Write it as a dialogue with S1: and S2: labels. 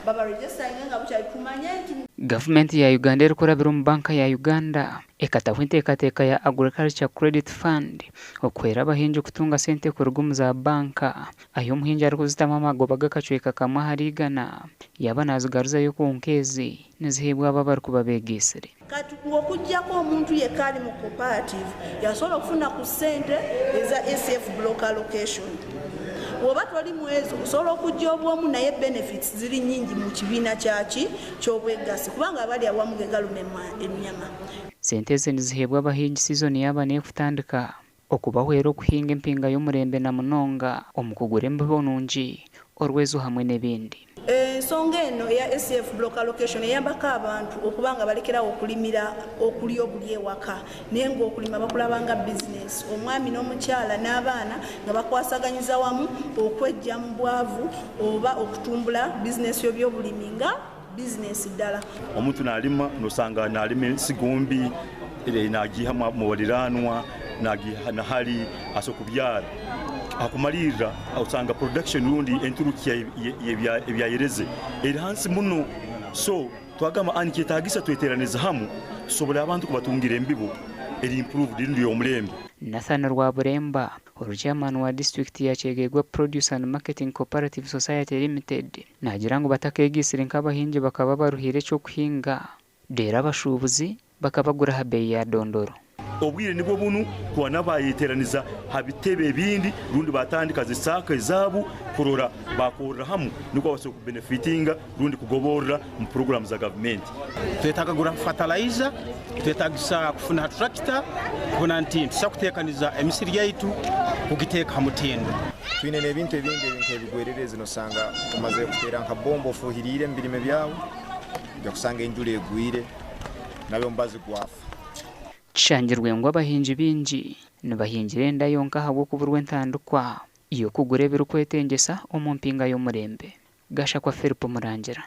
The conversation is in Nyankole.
S1: Babaregestaringe nga bukyari tumanye nti.
S2: Gavumenti ya Uganda erikurabira omu banka ya Uganda ekataho enteekateeka ya Agriculture Credit Fund okuhwera abahingi kutunga sente kuruga omu za banka ahi omuhingi arikuzitamu amagoba g'akacweka kamwe ahari igana yaaba naazigaruzayo kwonka ezi niziheebwa abo abarikuba beegaitsire.
S1: Kati ng'okuggyako omuntu yekka ali mu cooperative y'asobola okufuna ku ssente eza ACF block allocation. Bw'oba toli mwezo osobola okujja obwomu naye benefits ziri nnyingi mu kibiina kyaki ky'obwegassi kubanga abali awamu ge galuma ennyama.
S2: Sente ezi niziheebwa abahingi sizoni yaaba neekutandika okubahwera okuhinga empinga y'omurembe na munonga omu kugura embibo nungi, orwezo hamwe n'ebindi.
S1: Ensonga eno eya ACF Block Allocation eyambako abantu okuba nga balekerawo okulimira okulya obulya ewaka naye nga okulima bakulaba nga bizinensi, omwami n'omukyala n'abaana nga bakwasaganyiza wamu okweggya mu bwavu oba okutumbula bizinensi y'obyobulimi nga bizinensi ddala.
S3: Omuntu nalima nosanga nalima ensigo mbi nagiiha mu bariranwa nagiiha nahari aso kubyara hakumarirra osanga production rundi enturukya ebyayereze eri hansi muno so twagamba a nikyetagisa tweteranize hamu tusobole abantu kubatungira embibo eri improved rundi ey'omulembe.
S2: Nathan Rwaburemba, ori chairman wa disiturikiti ya Kyegegwa Produce and Marketing Cooperative Society Limited, Naagira ngu batakeegaitsire nk'abahingi bakaba baruhire eky'okuhinga, reero abashuubuzi bakabagura aha beeyi ya dondoro.
S3: Obwire nibwo bunu kuba n'abayeteraniza ha bitebe ebindi rundi batandika zi saako ezaabo kurora bakorra hamu nukwo basobole kubenefitinga rundi kugoborra mu puroguramu za gavumenti.
S4: Twetaaga kugura fatalayiza, twetagisa kufuna ha turakita kubona nti nitusobora kuteekaniza emisiri yaitu kugiteeka ha mutindo.
S5: Twine n'ebintu ebindi nk'ebigwererezi nosanga omazire kuteera nka bomba ofuhiriire omu birime byawe, oija kusanga enjura egwire nabyo omubazi gwafa.
S2: Kishangirwe ngu abahingi baingi nibahingira enda yonka ahabw'okuburwa entandikwa y'okugura ebirikwetengyesa omu mpinga y'omurembe. Gashakwa Philip Murangira.